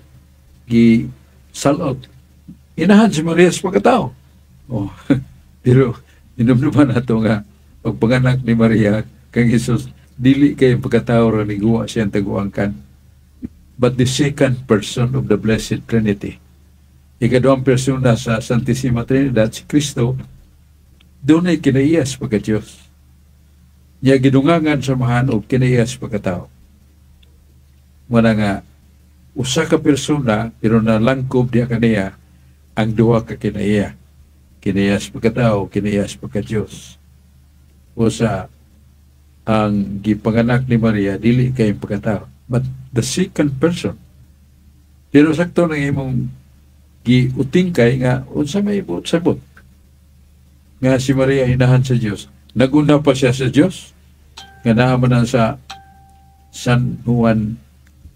salot. Inahan si Maria sa pagkatao. Oh. Pero inumduman nato nga pagpanganak ni Maria kang Jesus, dili kay pagkatao ra ni guwa siyang taguangkan, but the second person of the Blessed Trinity. Ikaduhang persona sa Santissima Trinidad, si Kristo, dunay kinaiya sa pagka-Diyos. Niya gidungangan sa Amahan og kinaiya sa pagkatao. Muna nga, usa ka persona, pero nalangkob diya kaniya ang duha ka kinaiya. Kinaiya sa pagkatao, kinaiya sa pagka-Diyos. O sa ang gipanganak ni Maria, dili kay pagkatao, but the second person. Pero sakto nang imong giutingkay nga unsa may buot sabot nga si Maria inahan sa Dios. Naguna pa siya sa Dios nga naa man na sa San Juan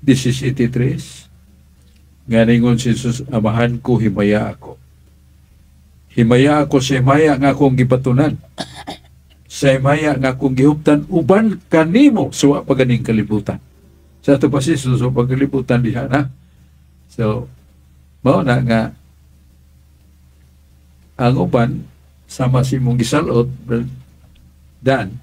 17:3 nga ningon si Jesus, "Amahan ko, himaya ako. Himaya ako sa himaya nga akong gibatunan. Sa himaya nga akong gihuptan uban kanimo sa wa pa ganing kalibutan." Sa ato pa si Jesus sa pagkalibutan diha na. So, mao na nga ang uban sama si mong gisalot, Dan,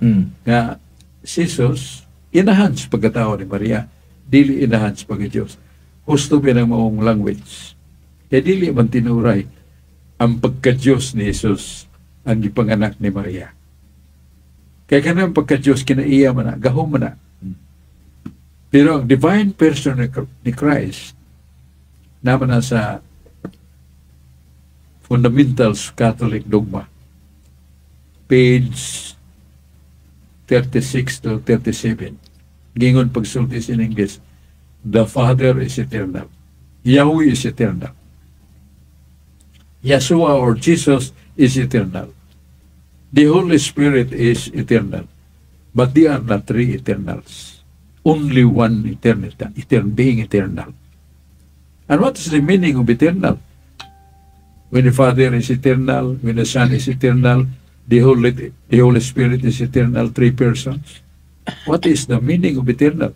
nga si Jesus inahan sa pagkatao ni Maria, dili inahan sa pagka-Diyos. Husto ba ang maong language? Kaya dili man tinuray ang pagka-Diyos ni Jesus ang gipanganak ni Maria. Kaya kanang pagka-Diyos kinaiya man na, gahom man na. Pero ang divine person ni Christ naman na sa Fundamentals Catholic Dogma, page 36 to 37. Gingon pagsulti in English, "The Father is eternal. Yahweh is eternal. Yeshua or Jesus is eternal. The Holy Spirit is eternal. But they are not three eternals. Only one eternity, eternal, being eternal." And what is the meaning of eternal? When the Father is eternal, when the Son is eternal, the Holy Spirit is eternal, three persons. What is the meaning of eternal?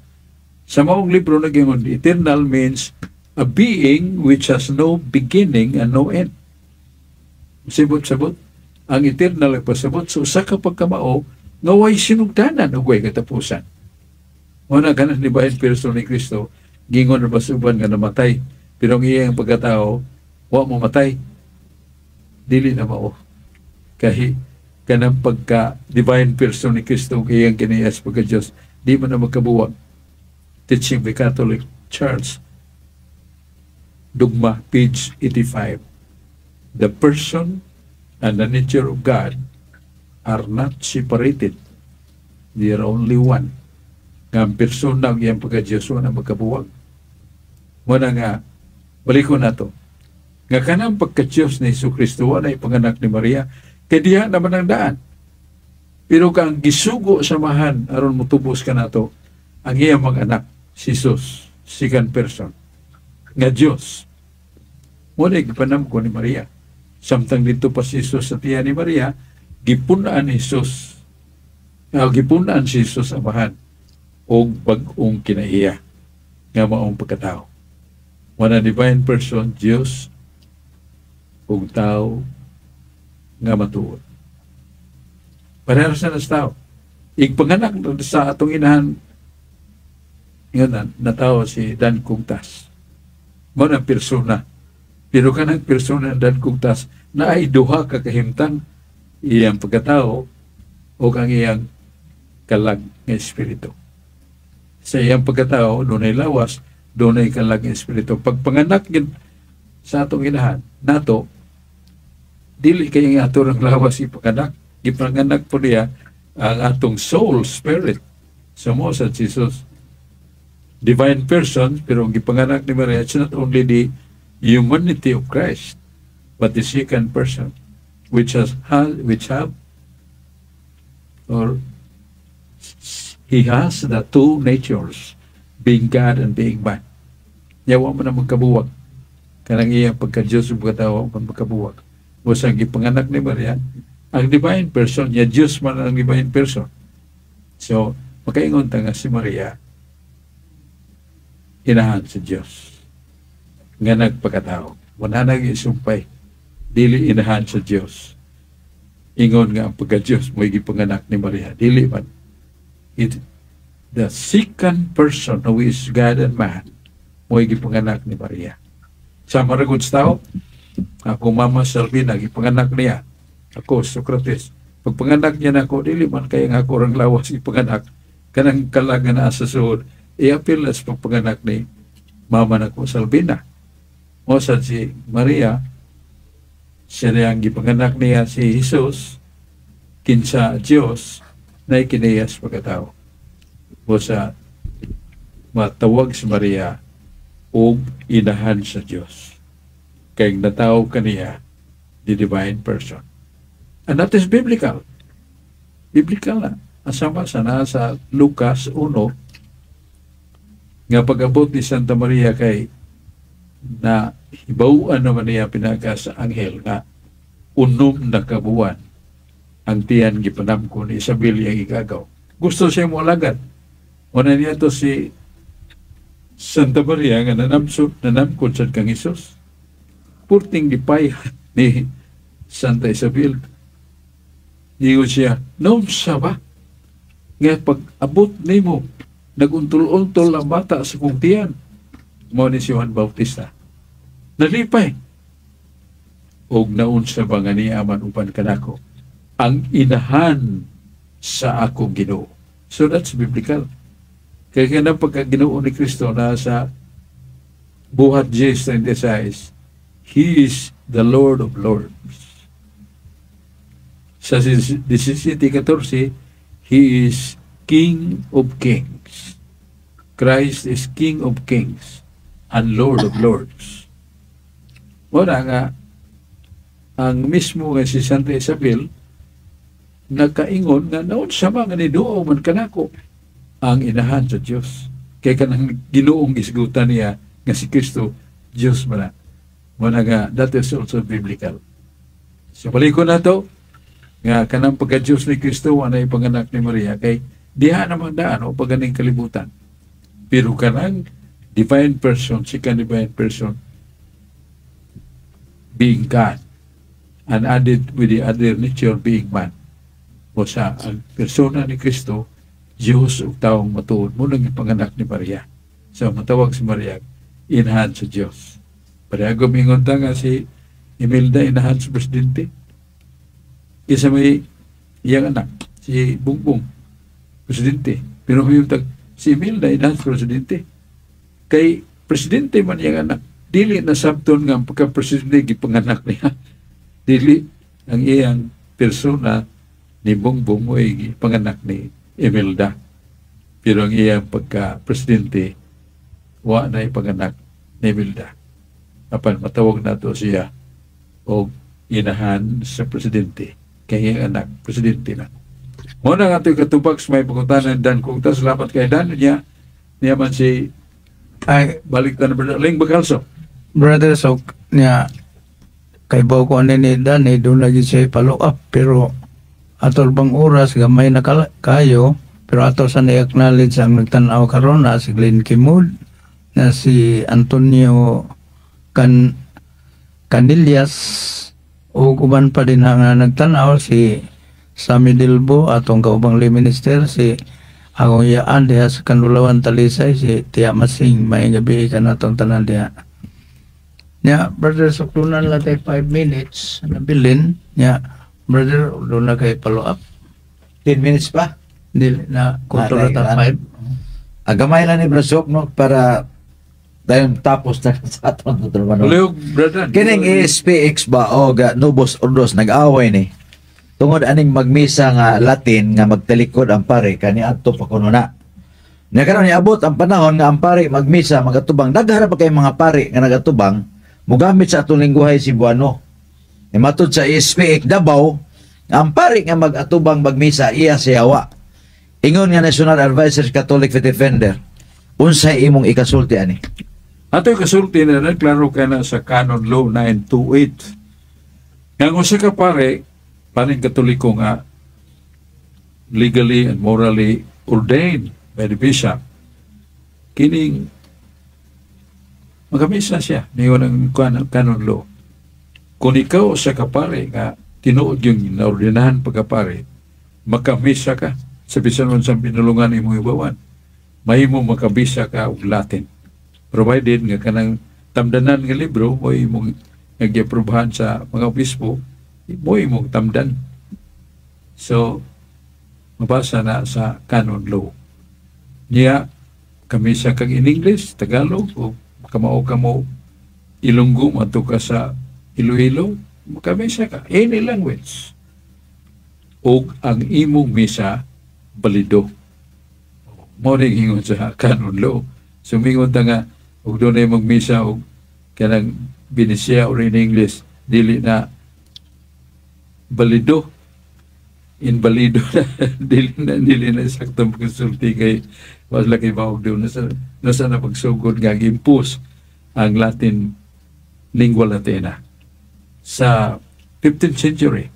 Sa maong libro nag-ingon, eternal means a being which has no beginning and no end. Sibot-sabot. Ang eternal ay pasabot sa usa ka pagkamao nga way sinugdanan ug way katapusan. Mao na kanang divine person ni Kristo, gingon na basuban nga namatay, pero ang iyang pagkatao, wa mo matay. Dili na mao. Kahi kanang pagka divine person ni Kristo ug iyang kiniyas pagka Diyos, di man na magkabuwag. Teaching the Catholic Church, Dogma, page 85. The person and the nature of God are not separated. They are only one. Nga ang persona ang iyang pagka-Diyos na magkabuwag. Muna nga, balikon na to. Nga kanang pagka-Diyos ni Hesus Kristo, wala panganak ni Maria, kay diha naman ang daan. Pero kang gisugo sa Amahan aron mutubos ka nato, ang iyang mga anak, si Jesus, second person, nga Diyos. Muna gipanamko ni Maria. Samtang dito pa si Jesus sa tiyan ni Maria, gipun-an ni Jesus. Gipun-an si Jesus Amahan og bag-ong kinaiya nga maong pagkatao. One divine person, Diyos, ug tao nga matuod. Parehas na sa tao. Igpanganak sa atong inahan, nga na, natawo si Dan Kugtas. Mao na persona. Pero kanang persona ng Dan Kugtas na ay duha ka kahimtang, iyang pagkatao o ang iyang kalag nga espiritu. Sa iyang pagkatao, dunay lawas, dunay kalag nga espiritu. Pagpanganak gid sa atong inahan, nato, dili kay ang ato ang lawas ipanganak. Gipanganak po niya ang atong soul, spirit. So mo sa Jesus, divine person, pero ang gipanganak ni Maria, it's not only the humanity of Christ, but the second person, which has, which have, or he has the two natures, being God and being man. Yawa mo na magkabuwag. Kanang iyang pagka-Diyos ug pagkatao man magkabuwag. Busa ang gipanganak ni Maria, ang divine person, ya Diyos man ang divine person. So, makaingon ta nga si Maria, inahan sa Diyos nga nagpakatao. Wala nang isumpay. Dili inahan sa Diyos. Ingon nga ang pagka-Diyos mo gipanganak ni Maria. Dili man. The second person who is God and man mo gipanganak ni Maria. Sa maragod sa tao, ako mama Salvina, gipanganak niya. Ako, Socrates. Pagpanganak niya nako, dili man kaya nga ako rang lawas ipanganak. Kanang kalag nga naa sa suod, iapil na sa pagpanganak ni mama nako Salvina. O sa si Maria, siya na ang gipanganak niya si Jesus, kinsa Diyos, na ikiniyas pagkatao. O sa matawag si Maria og inahan sa Diyos. Kay natawo kaniya the divine person. And that is biblical. Biblical na. Asama sa nasa Lucas 1 nga pag-abot ni Santa Maria kay na hibaw-an naman niya pinaga sa anghel nga 6 na kabuwan ang tiyan gipanamko ni Isabel iyang igagaw. Gusto siya mo alagad. Una niya to si Santa Maria nga nanamsod, nanamkod sad kang Hesus. Purting gipay ni Santa Isabel. Niingon siya, "Naunsa ba? Nga pag abot nimo, naguntol-untol ang bata sa kong tiyan." Mao ni si Juan Bautista. Nalipay. Og naunsa ba nga niya man uban kanako ang inahan sa akong Ginoo. So that's biblical. Kaya kanang pagka Ginoo ni Kristo na sa Buhat 10:36, He is the Lord of Lords. Sa 17:14, He is King of Kings. Christ is King of Kings and Lord of Lords. Wala nga, ang mismo nga si Santa Isabel nakaingon nga naunsa ba nga niduaw man kanako ang inahan sa Dios. Kay kanang Ginoong gisgutan niya nga si Kristo, Dios man na. Mao nga that is also biblical. So balikon nato nga kanang pagka-Diyos ni Kristo wa na ipanganak ni Maria kay diha naman daan o paganing kalibutan. Pero kanang divine person, second divine person, being God and added with the other nature being man. O sa ang persona ni Kristo, Diyos ug taong matuod mao nang ipanganak ni Maria. So matawag si Maria inahan sa Diyos. Pareha mingon ta nga si Imelda inahan sa presidente. Isa may iyang anak, si Bongbong, presidente. Pero may tag, si Imelda inahan sa presidente. Kay presidente man iyang anak, dili na sabton nga ang pagka-presidente gipanganak niya. Dili ang iyang persona ni Bongbong mo ay panganak ni Imelda. Pero ang iyang pagka-presidente, wa na ipanganak ni Imelda. Apan matawag nato siya og inahan sa presidente. Kay iyang anak, presidente na. Mao na nga ito'y katubag sa may pangutanan Dan kung ta salamat kay Dan niya niya man si Ay, balik ta na Brother Ling Bacalso. Brother, so niya kay baw ko ani ni Dan eh, doon lagi siya follow up, pero atol bang oras gamay na kayo, pero ato sa na-acknowledge ang nagtan-aw karon na si Glenn Kimud, na si Antonio Canillas, ug uban pa din nga nagtan-aw, si Sammy Dilbo, atong kaubang lay minister, si akong iyaan diha sa Kanulawan, Talisay, si Tia Masing. Maayong gabi kanatong tanan diha. Nya, brother, suklunan lang tayo 5 minutes nabilin. Nya, brother, doon na kay follow up. 10 minutes pa. Dili na kultura ta. Ah, 5. Agamay lang ni Brasok, no, para dayon tapos na sa atong tutulungan. Ulihog, brother. Kining ESPX ba o ga Novus Ordos nag-away ni. Tungod aning magmisa nga Latin nga magtalikod ang pare kani adto pa kuno na. Nya karon niabot ang panahon nga ang pare magmisa magatubang, daghan pa kay mga pare nga nagatubang mogamit sa atong lingguhay Cebuano. Ni matud sa ESPX Davao, ang pare nga mag-atubang magmisa iya sa yawa. Ingon nga National Advisor Catholic Faith Defender, unsay imong ikasulti ani? Ato kasulti na nagklaro ka na sa Canon Law 928. Nga kung sa kapare, paring Katoliko nga legally and morally ordained by the bishop, kining makamisa siya niyon ang canon law. Kung ikaw sa kapare nga tinuod yung naordinahan pagkapare, makamisa ka sa bisan man sa pinulungan imong ibawan. Mahimo makabisa ka og Latin. Provided nga kanang tamdanan nga libro mo imong nagyaprobahan sa mga obispo, mo imong tamdan. So, mabasa na sa canon law. Niya, kamisa kag in English, Tagalog, o kamao ka mo Ilonggo, mato ka sa Iloilo, makamisa ka. Any language. O ang imong misa, balido. Mo ning ingon sa canon law. Sumingon ta nga, ug doon ay magmisa og kanang Binisaya or in English, dili na balido, inbalido na, dili na sakto pagkasulti kay was laki baog doon nasa na pagsugod nga gimpose ang Latin, lingua Latina sa 15th century.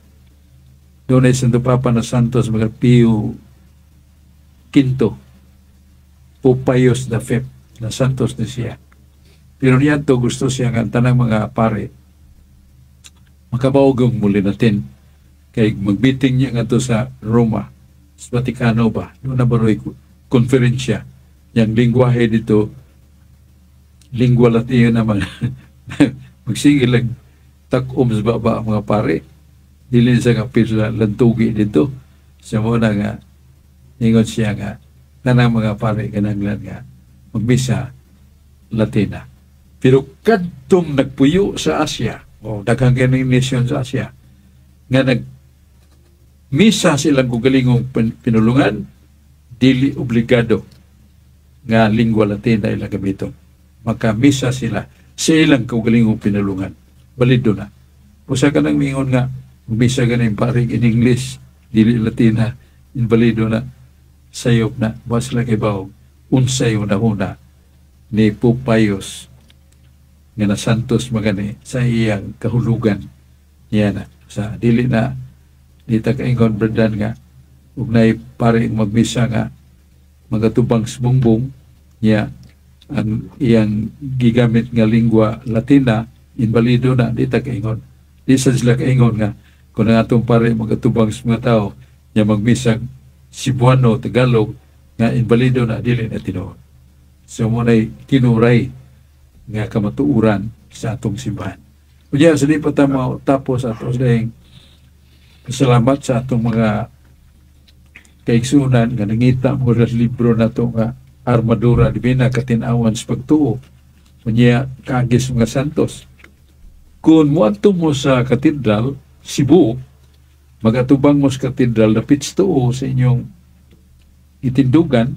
Doon ay Santo Papa na Santos mga Pio Quinto, Pope Pius the Fifth na Santos ni siya, pero niya gusto siya nga ang tanang mga pare makabaog ang muli natin kay mag-meeting niya nga sa Roma, sa Vaticano ba, doon na baroy konferensya yang lingwahe dito. Lingua Latina naman. Magsige lang takom sa baba ang mga pare. Dili sa nga pila lantugi dito. Sa mo na nga ingon siya nga tanang mga pare kinahanglan nga magmisa Latina. Pero kadtong nagpuyo sa Asia, o daghang kining nation sa Asia, nga nag misa silang kaugalingong pinulungan, dili obligado nga lingua Latina ilang gamiton. Makamisa sila sa ilang kaugalingong pinulungan. Balido na. Usa ka nang mingon nga, misa ka na pare in English, dili Latina, invalido na, sayop na, wa sila kay unsay una-una ni Pope Pius nga nasantos magani sa iyang kahulugan niya na sa dili na di ta kaingon, Brendan, nga ug nay pare magmisa nga magatubang sa bungbong niya, ang iyang gigamit nga lingua Latina, invalido na. Di ta kaingon, di sa sila kaingon nga kung ang atong pare magatubang sa mga tao niya, magmisang Cebuano, Tagalog, nga invalido na. Dili na tinuod. So mo nay tinuray nga kamatuoran sa atong simbahan. Unya, sa di pa ta tapos, ato dahing pasalamat sa atong mga kaigsunan nga nangita mo sa libro nato nga Armadura Divina, Katin-awan sa Pagtuo. Unya, kaagis mga santos. Kung muadto mo sa Katedral, Cebu, magatubang mo sa katedral, dapit sa tuo sa inyong itindugan,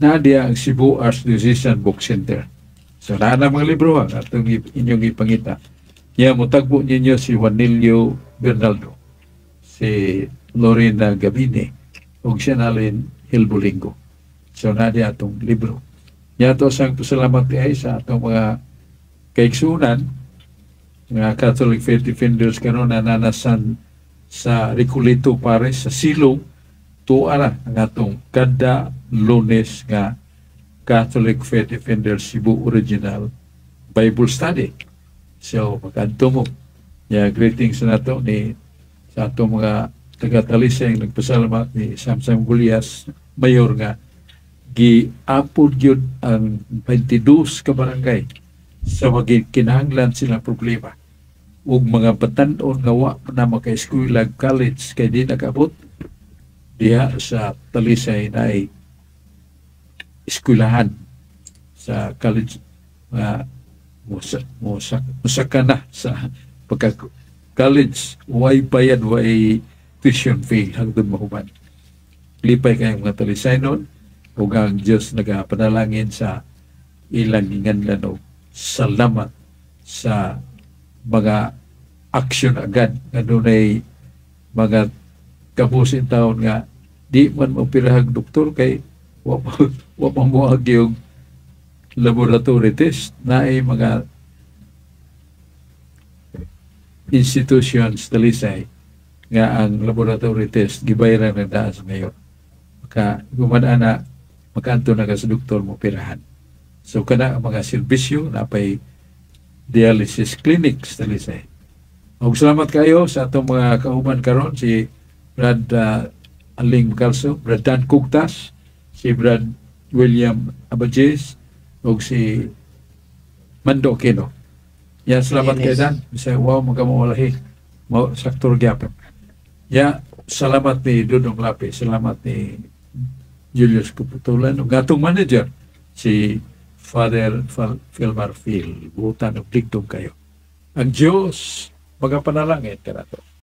na diya ang Cebu Archdiocesan Book Center. So, naa na mga libro ha, atong inyong ipangita. Ya, mutagbo ninyo si Juanillo Bernaldo, si Lorena Gabine, ug siya nalin Hilbolingo. So, naa diya atong libro. Ya, to sang pasalamat ay sa atong mga kaigsunan nga Catholic Faith Defenders karon na nanasan sa Recoleto Parish sa Silong. Tuwa na ang atong kada Lunes nga Catholic Faith Defenders Cebu Original Bible Study. So, makadto mo. Yeah, greetings na nato ni sa atong mga taga-Talisay, nagpasalamat ni Samsam Gulias, mayor, nga giapod gyud ang 22 ka barangay sa kinahanglan silang problema ug mga batan-on nga wa na maka-eskwela, college, kay di nakaabot diha sa Talisay na ay eskwelahan sa college nga musaka na sa pagka college, way bayad, way tuition fee hangtod mahuman. Lipay kayong mga Talisay nun ug ang Diyos nagapanalangin sa ilang ginganlan og salamat sa mga aksyon agad nga dunay mga kabusin taon nga di man mopirahag doktor kay wa pa mo yung laboratory test na ay mga institutions Talisay nga ang laboratory test gibayaran ng daan sa mayor. Maka guman ana, makaanto na ka sa doktor mo pirahan. So kana ang mga serbisyo, napay dialysis clinics Talisay. Og salamat kayo sa atong mga kauban karon, si Brad Aling Calso, Brad Dan Kugtas, si Brad William Abajes, ug si Mando Aquino. Yan, salamat kay Dan. Bisag wow magkamawalahi. Mao sakto gyapon. Ya, salamat ni Dudong Lapi, salamat ni Julius Kuputulan, ug atong manager si Father Philmar Phil. Butan og ligtong kayo. Ang Diyos magapanalangin kanato.